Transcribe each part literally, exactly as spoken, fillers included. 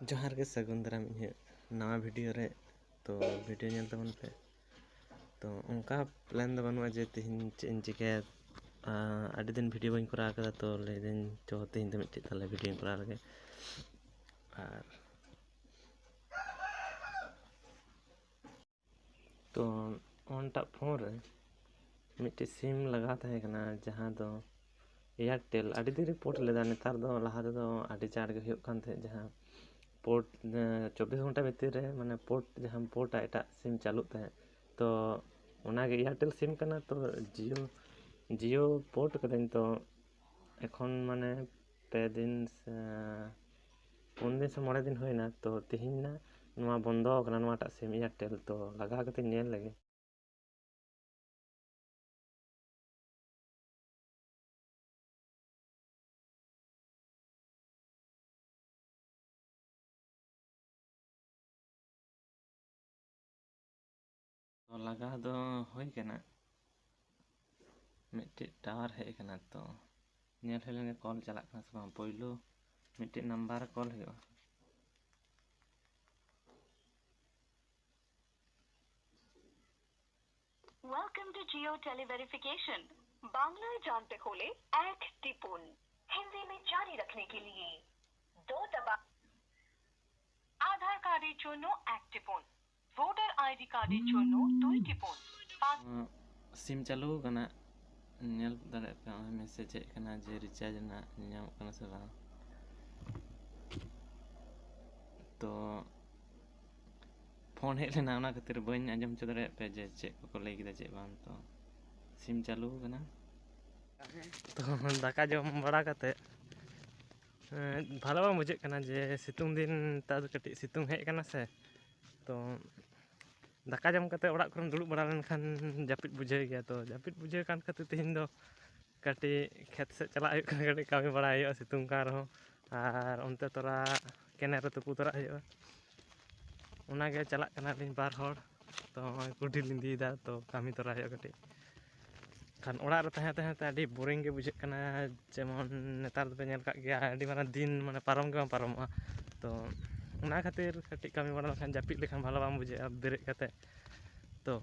ᱡᱚᱦᱟᱨ ᱜᱮ, ᱥᱟᱹᱜᱩᱱ ᱫᱟᱨᱟᱢ ᱤᱧᱟᱹᱜ ᱱᱟᱣᱟ ᱵᱷᱤᱰᱤᱭᱳ ᱨᱮ᱾ ᱛᱚ ᱵᱷᱤᱰᱤᱭᱳ ᱧᱮᱞ ᱛᱟᱵᱚᱱ ᱯᱮ᱾ ᱛᱚ ᱚᱱᱠᱟ ᱯᱞᱮᱱ ᱫᱚ ᱵᱟᱹᱱᱩᱜᱼᱟ ᱡᱮ ᱛᱮᱦᱮᱧ ᱪᱮᱫ ᱤᱧ ᱪᱤᱠᱟᱹᱭᱟ᱾ ᱟᱸ, ᱟᱹᱰᱤ ᱫᱤᱱ ᱵᱷᱤᱰᱤᱭᱳ ᱵᱟᱹᱧ ᱠᱚᱨᱟᱣ ᱠᱟᱫᱟ, ᱛᱚ ᱞᱟᱹᱭᱫᱟᱹᱧ ᱪᱚ ᱛᱮᱦᱮᱧ ᱫᱚ ᱢᱤᱫᱴᱮᱡ ᱛᱟᱦᱞᱮ ᱵᱷᱤᱰᱤᱭᱳᱧ ᱠᱚᱨᱟᱣ ᱞᱮᱜᱮ᱾ ᱟᱨ ᱛᱚ ᱚᱱᱴᱟᱜ ᱯᱷᱳᱱ ᱨᱮ ᱢᱤᱫᱴᱮᱡ ᱥᱤᱢ ᱞᱟᱜᱟᱣ ᱛᱟᱦᱮᱸ ᱠᱟᱱᱟ, ᱡᱟᱦᱟᱸ ᱫᱚ ᱮᱭᱟᱨᱴᱮᱞ᱾ ᱟᱹᱰᱤ ᱫᱤᱱ ᱨᱮ ᱯᱳᱨᱴ ᱞᱮᱫᱟ, ᱱᱮᱛᱟᱨ ᱫᱚ, ᱞᱟᱦᱟ ᱛᱮᱫᱚ ᱟᱹᱰᱤ ᱪᱟᱬ ᱜᱮ ᱦᱩᱭᱩᱜ ᱠᱟᱱ ᱛᱟᱦᱮᱸᱫ, ᱡᱟᱦᱟᱸ ᱯᱳᱨᱴ, ᱮ, ᱪᱚᱵᱵᱤᱥ ᱜᱷᱚᱱᱴᱟ ᱵᱷᱤᱛᱤᱨ ᱨᱮ, ᱢᱟᱱᱮ, ᱯᱳᱨᱴ, ᱡᱟᱦᱟᱸᱢ ᱯᱳᱨᱴᱟ, ᱮᱴᱟᱜ ᱥᱤᱢ ᱪᱟᱹᱞᱩᱜ ᱛᱟᱦᱮᱸᱫ᱾ ᱛᱚ ᱚᱱᱟᱜᱮ ᱮᱭᱟᱨᱴᱮᱞ ᱥᱤᱢ ᱠᱟᱱᱟ, ᱛᱚ ᱡᱤᱭᱳ, ᱡᱤᱭᱳ ᱯᱳᱨᱴ ᱠᱟᱹᱫᱟᱹᱧ᱾ ᱛᱚ ᱮᱠᱷᱚᱱ, ᱢᱟᱱᱮ, ᱯᱮ ᱫᱤᱱ ᱥᱮ ᱯᱩᱱ ᱫᱤᱱ ᱥᱮ ᱢᱚᱬᱮ ᱫᱤᱱ ᱦᱩᱭᱱᱟ, ᱛᱚ ᱛᱮᱦᱮᱧ ᱱᱟ ᱱᱚᱣᱟ ᱵᱚᱱᱫᱚ ᱟᱠᱟᱱᱟ, ᱱᱚᱣᱟᱴᱟᱜ ᱥᱤᱢ ᱮᱭᱟᱨᱴᱮᱞ᱾ ᱛᱚ ᱞᱟᱜᱟᱣ ᱠᱟᱛᱮ ᱧᱮᱞ ᱞᱮᱜᱮ᱾ ᱛᱚ ᱞᱟᱜᱟᱣ ᱫᱚ ᱦᱩᱭ ᱠᱟᱱᱟ, ᱢᱤᱫᱴᱮᱡ ᱴᱟᱣᱟᱨ ᱦᱮᱡ ᱟᱠᱟᱱᱟ᱾ ᱛᱚ ᱧᱮᱞ ᱦᱩᱭ ᱞᱮᱱᱜᱮ ᱠᱚᱞ ᱪᱟᱞᱟᱜ ᱠᱟᱱᱟ ᱥᱮ ᱵᱟᱝ᱾ ᱯᱳᱭᱞᱳ ᱢᱤᱫᱴᱮᱡ ᱱᱟᱢᱵᱟᱨ ᱨᱮ ᱠᱚᱞ ᱦᱩᱭᱩᱜᱼᱟ᱾ Welcome to Jio Tele Verification. বাংলায় জানতে হলে এক টিপুন। হিন্দি में जारी रखने के लिए दो दबा। আধার কার্ডের জন্য এক টিপুন। ভোটার আইডি কার্ডের জন্য দুই টিপুন। পাঁচ। ᱥᱤᱢ ᱪᱟᱹᱞᱩ ᱟᱠᱟᱱᱟ, ᱧᱮᱞ ᱫᱟᱲᱮᱭᱟᱜ ᱯᱮ, ᱱᱚᱜᱼᱚᱭ ᱢᱮᱥᱮᱡᱽ ᱦᱮᱡ ᱟᱠᱟᱱᱟ ᱡᱮ ᱨᱤᱪᱟᱨᱡᱽ ᱨᱮᱱᱟᱜ ᱧᱟᱢᱚᱜ ᱠᱟᱱᱟ ᱥᱮ ᱵᱟᱝ᱾ ᱛᱚ ᱯᱷᱳᱱ ᱦᱮᱡ ᱞᱮᱱᱟ, ᱚᱱᱟ ᱠᱷᱟᱹᱛᱤᱨ ᱵᱟᱹᱧ ᱟᱸᱡᱚᱢ ᱦᱚᱪᱚ ᱫᱟᱲᱮᱭᱟᱜ ᱯᱮ ᱡᱮ ᱪᱮᱫ ᱠᱚᱠᱚ ᱞᱟᱹᱭ ᱠᱮᱫᱟ ᱪᱮᱫ ᱵᱟᱝ᱾ ᱛᱚ ᱥᱤᱢ ᱪᱟᱹᱞᱩ ᱟᱠᱟᱱᱟ᱾ ᱛᱚ ᱫᱟᱠᱟ ᱡᱚᱢ ᱵᱟᱲᱟ ᱠᱟᱛᱮ, ᱮᱸ, ᱵᱷᱟᱞᱚ ᱵᱟᱝ ᱵᱩᱡᱷᱟᱹᱜ ᱠᱟᱱᱟ ᱡᱮ ᱥᱤᱛᱩᱝ ᱫᱤᱱ ᱱᱮᱛᱟᱨ ᱫᱚ ᱠᱟᱹᱴᱤᱡ ᱥᱤᱛᱩᱝ ᱦᱮᱡ ᱟᱠᱟᱱᱟ ᱥᱮ᱾ ᱛᱚ ᱫᱟᱠᱟ ᱡᱚᱢ ᱠᱟᱛᱮ ᱚᱲᱟᱜ ᱠᱚᱨᱮᱢ ᱫᱩᱲᱩᱵ ᱵᱟᱲᱟ ᱞᱮᱱᱠᱷᱟᱱ ᱡᱟᱹᱯᱤᱫ ᱵᱩᱡᱷᱟᱹᱣ ᱜᱮᱭᱟ᱾ ᱛᱚ ᱡᱟᱹᱯᱤᱫ ᱵᱩᱡᱷᱟᱹᱣ ᱠᱟᱱ ᱠᱷᱟᱹᱛᱤᱨ ᱛᱮᱦᱮᱧ ᱫᱚ ᱠᱟᱹᱴᱤᱡ ᱠᱷᱮᱛ ᱥᱮᱫ ᱪᱟᱞᱟᱜ ᱦᱩᱭᱩᱜ ᱠᱟᱱᱟ, ᱠᱟᱹᱴᱤᱡ ᱠᱟᱹᱢᱤ ᱵᱟᱲᱟᱭ ᱦᱩᱭᱩᱜᱼᱟ ᱥᱤᱛᱩᱝ ᱠᱟᱱ ᱨᱮᱦᱚᱸ᱾ ᱟᱨ ᱚᱱᱛᱮ ᱛᱚᱨᱟ ᱠᱮᱱᱮᱞ ᱨᱮ ᱛᱩᱯᱩ ᱛᱚᱨᱟᱜ ᱦᱩᱭᱩᱜᱼᱟ᱾ ᱚᱱᱟᱜᱮ ᱪᱟᱞᱟᱜ ᱠᱟᱱᱟᱞᱤᱧ ᱵᱟᱨ ᱦᱚᱲ᱾ ᱛᱚ ᱱᱚᱜᱼᱚᱭ ᱠᱩᱰᱤ ᱞᱤᱧ ᱤᱫᱤᱭᱮᱫᱟ, ᱛᱚ ᱠᱟᱹᱢᱤ ᱛᱚᱨᱟ ᱦᱩᱭᱩᱜᱼᱟ ᱠᱟᱹᱴᱤᱡ᱾ ᱠᱷᱟᱱ ᱚᱲᱟᱜ ᱨᱮ ᱛᱟᱦᱮᱸ ᱛᱟᱦᱮᱸ ᱛᱮ ᱟᱹᱰᱤ ᱵᱳᱨᱤᱝ ᱜᱮ ᱵᱩᱡᱷᱟᱹᱜ ᱠᱟᱱᱟ᱾ ᱡᱮᱢᱚᱱ ᱱᱮᱛᱟᱨ ᱫᱚᱯᱮ ᱧᱮᱞ ᱠᱟᱜ ᱜᱮᱭᱟ, ᱟᱹᱰᱤ ᱢᱟᱨᱟᱝ ᱫᱤᱱ, ᱢᱟᱱᱮ, ᱯᱟᱨᱚᱢ ᱜᱮ ᱵᱟᱝ ᱯᱟᱨᱚᱢᱚᱜᱼᱟ᱾ ᱛᱚ ᱚᱱᱟ ᱠᱷᱟᱹᱛᱤᱨ ᱠᱟᱹᱴᱤᱡ ᱠᱟᱹᱢᱤ ᱵᱟᱲᱟ ᱞᱮᱠᱷᱟᱱ ᱡᱟᱹᱯᱤᱫ ᱞᱮᱠᱷᱟᱱ ᱵᱷᱟᱞᱟ ᱵᱟᱝ ᱵᱩᱡᱷᱟᱹᱜᱼᱟ ᱵᱮᱨᱮᱫ ᱠᱟᱛᱮ᱾ ᱛᱚ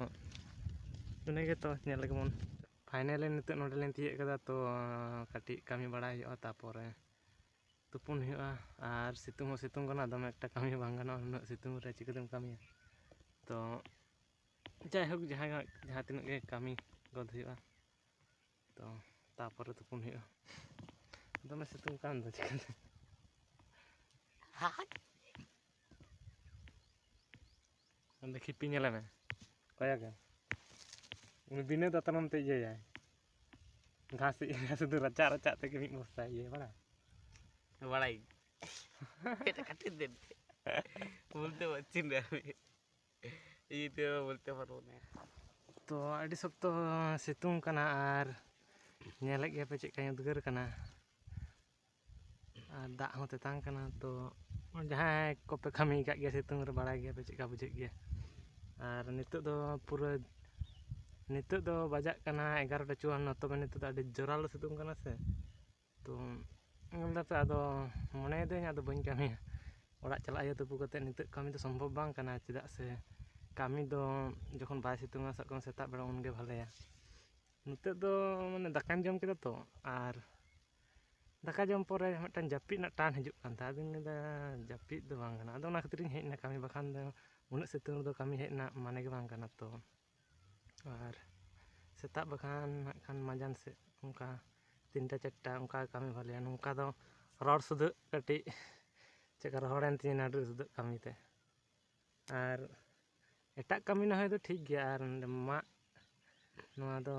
ᱤᱱᱟᱹ ᱜᱮᱛᱚ ᱧᱮᱞ ᱞᱮᱜᱮ ᱵᱚᱱ᱾ ᱯᱷᱟᱭᱱᱟᱞᱤ ᱱᱤᱛᱚᱜ ᱱᱚᱰᱮ ᱞᱤᱧ ᱛᱤᱭᱟᱹᱜ ᱠᱟᱫᱟ, ᱛᱚ ᱠᱟᱹᱴᱤᱡ ᱠᱟᱹᱢᱤ ᱵᱟᱲᱟᱭ ᱦᱩᱭᱩᱜᱼᱟ, ᱛᱟᱯᱚᱨᱮ ᱛᱩᱯᱩᱱ ᱦᱩᱭᱩᱜᱼᱟ᱾ ᱟᱨ ᱥᱤᱛᱩᱝ ᱦᱚᱸ ᱥᱤᱛᱩᱝ ᱠᱟᱱᱟ, ᱫᱚᱢᱮ ᱮᱠᱴᱟ ᱠᱟᱹᱢᱤ ᱦᱚᱸ ᱵᱟᱝ ᱜᱟᱱᱚᱜᱼᱟ, ᱩᱱᱟᱹᱜ ᱥᱤᱛᱩᱝ ᱨᱮ ᱪᱤᱠᱟᱹᱛᱮᱢ ᱠᱟᱹᱢᱤᱭᱟ? ᱛᱚ ᱡᱟᱭᱦᱳᱠ, ᱡᱟᱦᱟᱸ ᱡᱟᱦᱟᱸ ᱛᱤᱱᱟᱹᱜ ᱜᱮ ᱠᱟᱹᱢᱤ ᱜᱚᱫ ᱦᱩᱭᱩᱜᱼᱟ, ᱛᱚ ᱛᱟᱯᱚᱨᱮ ᱛᱩᱯᱩᱱ ᱦᱩᱭᱩᱜᱼᱟ᱾ ᱫᱚᱢᱮ ᱥᱤᱛᱩᱝ ᱠᱟᱱ ᱫᱚ ᱪᱤᱠᱟᱹᱛᱮ? ᱚᱸᱰᱮ ᱠᱷᱤᱯᱤ ᱧᱮᱞᱮ ᱢᱮ, ᱠᱚᱭᱚᱜᱮ᱾ ᱩᱱᱤ ᱵᱤᱱᱟᱹ ᱫᱟᱛᱨᱚᱢ ᱛᱮ ᱤᱭᱟᱹᱭᱟᱭ, ᱜᱷᱟᱥ ᱤᱭᱟᱹ, ᱥᱩᱫᱷᱩ ᱨᱟᱪᱟᱜ ᱨᱟᱪᱟᱜ ᱛᱮᱜᱮ ᱢᱤᱫ ᱵᱚᱥᱛᱟᱭ ᱤᱭᱟᱹᱭᱟ, ᱵᱟᱲᱟᱭ? ᱵᱟᱲᱟᱭ᱾ ᱮᱴᱟᱜ ᱠᱟᱹᱴᱤᱡ ᱫᱮᱱ᱾ ᱵᱚᱞᱛᱮ ᱵᱟᱹᱪᱤᱱ ᱨᱮ ᱤᱭᱟᱹ ᱛᱮ ᱵᱚᱞᱛᱮ ᱯᱟᱨᱚᱢ ᱱᱟ᱾ ᱛᱚ ᱟᱹᱰᱤ ᱥᱚᱠᱛᱚ ᱥᱤᱛᱩᱝ ᱠᱟᱱᱟ, ᱟᱨ ᱧᱮᱞᱮᱫ ᱜᱮᱭᱟ ᱯᱮ ᱪᱮᱫ ᱞᱮᱠᱟᱧ ᱩᱫᱽᱜᱟᱹᱨ ᱠᱟᱱᱟ, ᱟᱨ ᱫᱟᱜ ᱦᱚᱸ ᱛᱮᱛᱟᱝ ᱠᱟᱱᱟ᱾ ᱛᱚ ᱡᱟᱦᱟᱸᱭ ᱠᱚᱯᱮ ᱠᱟᱹᱢᱤ ᱟᱠᱟᱫ ᱜᱮᱭᱟ ᱥᱤᱛᱩᱝ ᱨᱮ, ᱵᱟᱲᱟᱭ ᱜᱮᱭᱟ ᱯᱮ ᱪᱮᱫ ᱞᱮᱠᱟ ᱵᱩᱡᱷᱟᱹᱜ ᱜᱮᱭᱟ᱾ ᱟᱨ ᱱᱤᱛᱚᱜ ᱫᱚ ᱯᱩᱨᱟᱹ, ᱱᱤᱛᱚᱜ ᱫᱚ ᱵᱟᱡᱟᱜ ᱠᱟᱱᱟ ᱮᱜᱟᱨᱚᱴᱟ ᱪᱩᱣᱟᱱᱱᱚ, ᱛᱚᱵᱮ ᱱᱤᱛᱚᱜ ᱫᱚ ᱟᱹᱰᱤ ᱡᱳᱨᱟᱞᱳ ᱥᱤᱛᱩᱝ ᱠᱟᱱᱟ ᱥᱮ᱾ ᱛᱚ ᱧᱮᱞ ᱫᱟᱯᱮ, ᱟᱫᱚ ᱢᱚᱱᱮᱭᱮᱫᱟᱹᱧ ᱟᱫᱚ ᱵᱟᱹᱧ ᱠᱟᱹᱢᱤᱭᱟ, ᱚᱲᱟᱜ ᱪᱟᱞᱟᱜ ᱦᱩᱭᱩᱜᱼᱟ ᱛᱩᱯᱩ ᱠᱟᱛᱮᱫ᱾ ᱱᱤᱛᱚᱜ ᱠᱟᱹᱢᱤ ᱫᱚ ᱥᱚᱢᱵᱷᱚᱵ ᱵᱟᱝ ᱠᱟᱱᱟ, ᱪᱮᱫᱟᱜ ᱥᱮ ᱠᱟᱹᱢᱤ ᱫᱚ ᱡᱚᱠᱷᱚᱱ ᱵᱟᱭ ᱥᱤᱛᱩᱝᱟ, ᱥᱟᱵ ᱠᱟᱜ ᱢᱮ ᱥᱮᱛᱟᱜ ᱵᱮᱲᱟ, ᱩᱱᱜᱮ ᱵᱷᱟᱞᱮᱭᱟ᱾ ᱱᱤᱛᱚᱜ ᱫᱚ ᱢᱟᱱᱮ ᱫᱟᱠᱟᱧ ᱡᱚᱢ ᱠᱮᱫᱟ ᱛᱚ, ᱟᱨ ᱫᱟᱠᱟ ᱡᱚᱢ ᱯᱚᱨᱮ ᱢᱤᱫᱴᱟᱝ ᱡᱟᱹᱯᱤᱫ ᱨᱮᱱᱟᱜ ᱴᱟᱱ ᱦᱤᱡᱩᱜ ᱠᱟᱱ ᱛᱟᱦᱮᱸᱫ᱾ ᱟᱫᱚᱧ ᱞᱟᱹᱭᱫᱟ, ᱡᱟᱹᱯᱤᱫ ᱫᱚ ᱵᱟᱝ ᱜᱟᱱᱚᱜᱼᱟ, ᱟᱫᱚ ᱚᱱᱟ ᱠᱷᱟᱹᱛᱤᱨᱤᱧ ᱦᱮᱡ ᱮᱱᱟ ᱠᱟᱹᱢᱤ, ᱵᱟᱠᱷᱟᱱ ᱫᱚ ᱩᱱᱟᱹᱜ ᱥᱤᱛᱩᱝ ᱨᱮᱫᱚ ᱠᱟᱹᱢᱤ ᱦᱮᱡ ᱨᱮᱱᱟᱜ ᱢᱟᱱᱮ ᱜᱮ ᱵᱟᱝ ᱠᱟᱱᱟ᱾ ᱛᱚ ᱟᱨ ᱥᱮᱛᱟᱜ ᱵᱟᱠᱷᱟᱱ ᱦᱟᱸᱜ ᱠᱷᱟᱱ ᱢᱟᱡᱟᱱ ᱥᱮᱫ ᱚᱱᱠᱟ ᱛᱤᱱᱴᱟ ᱪᱟᱨᱴᱟ ᱚᱱᱠᱟ ᱠᱟᱹᱢᱤ ᱵᱷᱟᱞᱮᱭᱟ᱾ ᱱᱚᱝᱠᱟ ᱫᱚ ᱨᱚᱲ ᱥᱩᱫᱷᱟᱹᱜ ᱠᱟᱹᱴᱤᱡ ᱪᱮᱫᱠᱟ ᱨᱚᱦᱚᱲᱮᱱ ᱛᱤᱧᱟᱹ ᱱᱟᱹᱰᱨᱤ ᱥᱩᱫᱷᱟᱹᱜ ᱠᱟᱹᱢᱤᱛᱮ᱾ ᱟᱨ ᱮᱴᱟᱜ ᱠᱟᱹᱢᱤ ᱱᱟ ᱦᱚᱭ ᱫᱚ ᱴᱷᱤᱠ ᱜᱮᱭᱟ, ᱟᱨ ᱱᱚᱰᱮ ᱢᱟᱜ, ᱱᱚᱣᱟ ᱫᱚ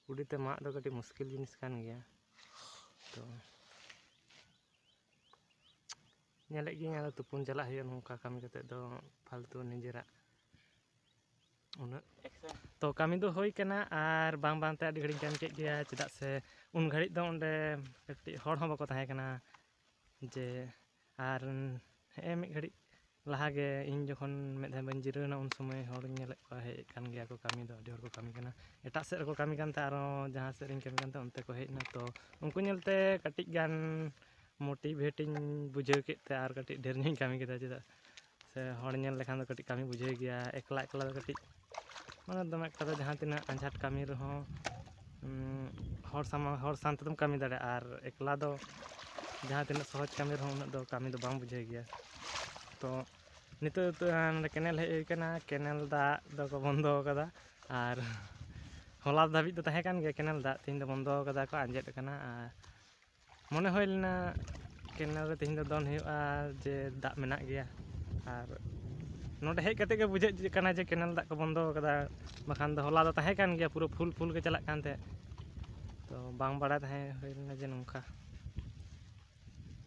ᱠᱩᱰᱤᱛᱮ ᱢᱟᱜ ᱫᱚ ᱠᱟᱹᱴᱤᱡ ᱢᱩᱥᱠᱤᱞ ᱡᱤᱱᱤᱥ ᱠᱟᱱ ᱜᱮᱭᱟ᱾ ᱛᱚ ᱧᱮᱞᱮᱫ ᱜᱤᱭᱟᱹᱧ, ᱟᱫᱚ ᱛᱩᱯᱩᱱ ᱪᱟᱞᱟᱜ ᱦᱩᱭᱩᱜᱼᱟ ᱱᱚᱝᱠᱟ ᱠᱟᱹᱢᱤ ᱠᱟᱛᱮᱫ ᱫᱚ, ᱯᱷᱟᱞᱛᱩ ᱱᱤᱡᱮᱨᱟᱜ ᱩᱱᱟᱹᱜ᱾ ᱛᱚ ᱠᱟᱹᱢᱤ ᱫᱚ ᱦᱩᱭ ᱠᱟᱱᱟ, ᱟᱨ ᱵᱟᱝ ᱵᱟᱝᱛᱮ ᱟᱹᱰᱤ ᱜᱷᱟᱹᱲᱤᱡ ᱤᱧ ᱠᱟᱹᱢᱤ ᱠᱮᱫ ᱜᱮᱭᱟ, ᱪᱮᱫᱟᱜ ᱥᱮ ᱩᱱ ᱜᱷᱟᱹᱲᱤᱡ ᱫᱚ ᱚᱸᱰᱮ ᱠᱟᱹᱴᱤᱡ ᱦᱚᱲ ᱦᱚᱸ ᱵᱟᱠᱚ ᱛᱟᱦᱮᱸ ᱠᱟᱱᱟ᱾ ᱡᱮ ᱟᱨ ᱦᱮᱸ ᱢᱤᱫ ᱜᱷᱟᱹᱲᱤᱡ ᱞᱟᱦᱟ ᱜᱮ ᱤᱧ ᱡᱚᱠᱷᱚᱱ ᱢᱤᱫ ᱫᱷᱟᱣ ᱵᱟᱹᱧ ᱡᱤᱨᱟᱹᱣ ᱮᱱᱟ, ᱩᱱ ᱥᱚᱢᱚᱭ ᱦᱚᱲᱤᱧ ᱧᱮᱞᱮᱫ ᱠᱚᱣᱟ, ᱦᱮᱡ ᱟᱠᱟᱱ ᱜᱮᱭᱟ ᱠᱚ, ᱠᱟᱹᱢᱤ ᱫᱚ ᱟᱹᱰᱤ ᱦᱚᱲ ᱠᱚ ᱠᱟᱹᱢᱤ ᱠᱟᱱᱟ᱾ ᱮᱴᱟᱜ ᱥᱮᱫ ᱨᱮᱠᱚ ᱠᱟᱹᱢᱤ ᱠᱟᱱ ᱛᱟᱦᱮᱸᱫ, ᱟᱨᱦᱚᱸ ᱡᱟᱦᱟᱸ ᱥᱮᱫ ᱨᱤᱧ ᱠᱟᱹᱢᱤ ᱠᱟᱱ ᱛᱟᱦᱮᱸᱫ ᱚᱱᱛᱮ ᱠᱚ ᱦᱮᱡ ᱮᱱᱟ᱾ ᱛᱚ ᱩᱱᱠᱩ ᱧᱮᱞᱛᱮ ᱠᱟᱹᱴᱤᱡ ᱜᱟᱱ ᱢᱳᱴᱤᱵᱷᱮᱴᱤᱧ ᱵᱩᱡᱷᱟᱹᱣ ᱠᱮᱫ ᱛᱮ ᱟᱨ ᱠᱟᱹᱴᱤᱡ ᱰᱷᱮᱨ ᱧᱚᱜ ᱤᱧ ᱠᱟᱹᱢᱤ ᱠᱮᱫᱟ᱾ ᱪᱮᱫᱟᱜ ᱥᱮ ᱦᱚᱲ ᱧᱮᱞ ᱞᱮᱠᱷᱟᱱ ᱫᱚ ᱠᱟᱹᱴᱤᱡ ᱠᱟᱹᱢᱤ ᱵᱩᱡᱷᱟᱹᱣ ᱜᱮᱭᱟ, ᱮᱠᱞᱟ ᱮᱠᱞᱟ ᱫᱚ ᱠᱟᱹᱴᱤᱡ ᱢᱟᱱᱮ ᱫᱚᱢᱮ ᱮᱠᱴᱟ ᱫᱚ ᱡᱟᱦᱟᱸ ᱛᱤᱱᱟᱹᱜ ᱟᱸᱡᱷᱟᱴ ᱠᱟᱹᱢᱤ ᱨᱮᱦᱚᱸ ᱩᱸ, ᱦᱚᱲ ᱥᱟᱢᱟᱝ ᱦᱚᱲ ᱥᱟᱶ ᱛᱮᱫᱚᱢ ᱠᱟᱹᱢᱤ ᱫᱟᱲᱮᱭᱟᱜᱼᱟ, ᱟᱨ ᱮᱠᱞᱟ ᱫᱚ ᱡᱟᱦᱟᱸ ᱛᱤᱱᱟᱹᱜ ᱥᱚᱦᱚᱡᱽ ᱠᱟᱹᱢᱤ ᱨᱮᱦᱚᱸ ᱩᱱᱟᱹᱜ ᱫᱚ ᱠᱟᱹᱢᱤ ᱫᱚ ᱵᱟᱝ ᱵᱩᱡᱷᱟᱹᱣ ᱜᱮᱭᱟ᱾ ᱛᱚ ᱱᱤᱛᱚᱜ ᱫᱚ ᱱᱚᱰᱮ ᱠᱮᱱᱮᱞ ᱦᱮᱡ ᱦᱩᱭ ᱠᱟᱱᱟ, ᱠᱮᱱᱮᱞ ᱫᱟᱜ ᱫᱚᱠᱚ ᱵᱚᱱᱫᱚ ᱟᱠᱟᱫᱟ᱾ ᱟᱨ ᱦᱚᱞᱟ ᱫᱷᱟᱹᱵᱤᱡ ᱫᱚ ᱛᱟᱦᱮᱸ ᱠᱟᱱ ᱜᱮᱭᱟ ᱠᱮᱱᱮᱞ ᱫᱟᱜ, ᱛᱮᱦᱮᱧ ᱫᱚ ᱵᱚᱱᱫᱚ ᱟᱠᱟᱫᱟ ᱠᱚ, ᱟᱸᱡᱮᱫ ᱟᱠᱟᱱᱟ᱾ ᱟᱨ ᱢᱚᱱᱮ ᱦᱩᱭ ᱞᱮᱱᱟ ᱠᱮᱱᱮᱞ ᱨᱮ ᱛᱮᱦᱮᱧ ᱫᱚ ᱫᱚᱱ ᱦᱩᱭᱩᱜᱼᱟ, ᱡᱮ ᱫᱟᱜ ᱢᱮᱱᱟᱜ ᱜᱮᱭᱟ᱾ ᱟᱨ ᱱᱚᱰᱮ ᱦᱮᱡ ᱠᱟᱛᱮ ᱜᱮ ᱵᱩᱡᱷᱟᱹᱜ ᱠᱟᱱᱟ ᱡᱮ ᱠᱮᱱᱮᱞ ᱫᱟᱜ ᱠᱚ ᱵᱚᱱᱫᱚ ᱟᱠᱟᱫᱟ, ᱵᱟᱠᱷᱟᱱ ᱫᱚ ᱦᱚᱞᱟ ᱫᱚ ᱛᱟᱦᱮᱸ ᱠᱟᱱ ᱜᱮᱭᱟ, ᱯᱩᱨᱟᱹ ᱯᱷᱩᱞ ᱯᱷᱩᱞ ᱜᱮ ᱪᱟᱞᱟᱜ ᱠᱟᱱ ᱛᱟᱦᱮᱸᱫ᱾ ᱛᱚ ᱵᱟᱝ ᱵᱟᱲᱟᱭ ᱛᱟᱦᱮᱸ ᱦᱩᱭ ᱞᱮᱱᱟ ᱡᱮ ᱱᱚᱝᱠᱟ᱾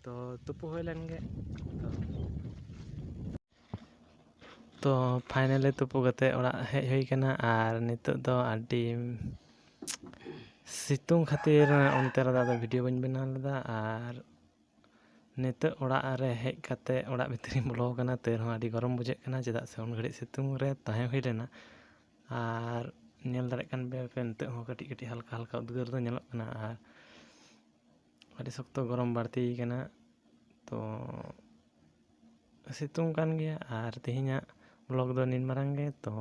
ᱛᱚ ᱛᱩᱯᱩ ᱦᱩᱭ ᱞᱮᱱ ᱜᱮ᱾ ᱛᱚ ᱛᱚ ᱯᱷᱟᱭᱱᱟᱞᱤ ᱛᱩᱯᱩ ᱠᱟᱛᱮ ᱚᱲᱟᱜ ᱦᱮᱡ ᱦᱩᱭ ᱠᱟᱱᱟ᱾ ᱟᱨ ᱱᱤᱛᱚᱜ ᱫᱚ ᱟᱹᱰᱤ ᱥᱤᱛᱩᱝ ᱠᱷᱟᱹᱛᱤᱨ ᱚᱱᱛᱮ ᱨᱮᱫᱚ ᱟᱫᱚ ᱵᱷᱤᱰᱤᱭᱳ ᱵᱟᱹᱧ ᱵᱮᱱᱟᱣ ᱞᱮᱫᱟ᱾ ᱟᱨ ᱱᱤᱛᱚᱜ ᱚᱲᱟᱜ ᱨᱮ ᱦᱮᱡ ᱠᱟᱛᱮ ᱚᱲᱟᱜ ᱵᱷᱤᱛᱨᱤᱧ ᱵᱚᱞᱚ ᱟᱠᱟᱱᱟ, ᱛᱟᱹᱣ ᱨᱮᱦᱚᱸ ᱟᱹᱰᱤ ᱜᱚᱨᱚᱢ ᱵᱩᱡᱷᱟᱹᱜ ᱠᱟᱱᱟ, ᱪᱮᱫᱟᱜ ᱥᱮ ᱩᱱ ᱜᱷᱟᱹᱲᱤᱡ ᱥᱤᱛᱩᱝ ᱨᱮ ᱛᱟᱦᱮᱸ ᱦᱩᱭ ᱞᱮᱱᱟ᱾ ᱟᱨ ᱧᱮᱞ ᱫᱟᱲᱮᱭᱟᱜ ᱠᱟᱱ ᱜᱮᱭᱟ ᱯᱮ, ᱱᱤᱛᱚᱜ ᱦᱚᱸ ᱠᱟᱹᱴᱤᱡ ᱠᱟᱹᱴᱤᱡ ᱦᱟᱞᱠᱟ ᱦᱟᱞᱠᱟ ᱩᱫᱽᱜᱟᱹᱨ ᱫᱚ ᱧᱮᱞᱚᱜ ᱠᱟᱱᱟ᱾ ᱟᱨ ᱟᱹᱰᱤ ᱥᱚᱠᱛᱚ ᱜᱚᱨᱚᱢ ᱵᱟᱹᱲᱛᱤ ᱠᱟᱱᱟ᱾ ᱛᱚ ᱥᱤᱛᱩᱝ ᱠᱟᱱ ᱜᱮᱭᱟ᱾ ᱟᱨ ᱛᱮᱦᱮᱧᱟᱜ ᱵᱞᱚᱜ ᱫᱚ ᱱᱤᱱ ᱢᱟᱨᱟᱝ ᱜᱮ᱾ ᱛᱚ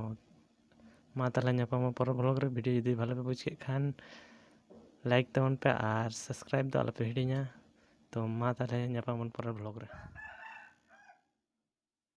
ᱢᱟ ᱛᱟᱦᱚᱞᱮ ᱧᱟᱯᱟᱢᱟ ᱯᱚᱨᱮ ᱵᱞᱚᱜ ᱨᱮ᱾ ᱵᱷᱤᱰᱤᱭᱳ ᱡᱩᱫᱤ ᱵᱷᱟᱞᱮ ᱯᱮ ᱵᱩᱡᱽ ᱠᱮᱫ ᱠᱷᱟᱱ ᱞᱟᱭᱤᱠ ᱛᱟᱵᱚᱱ ᱯᱮ ᱟᱨ ᱥᱟᱵᱥᱠᱨᱟᱭᱤᱵ ᱫᱚ ᱟᱞᱚᱯᱮ ᱦᱤᱲᱤᱧᱟ᱾ ᱛᱚ ᱢᱟ ᱛᱟᱦᱚᱞᱮ ᱧᱟᱯᱟᱢ ᱟᱵᱚᱱ ᱯᱚᱨᱮᱨ ᱵᱞᱚᱜ ᱨᱮ᱾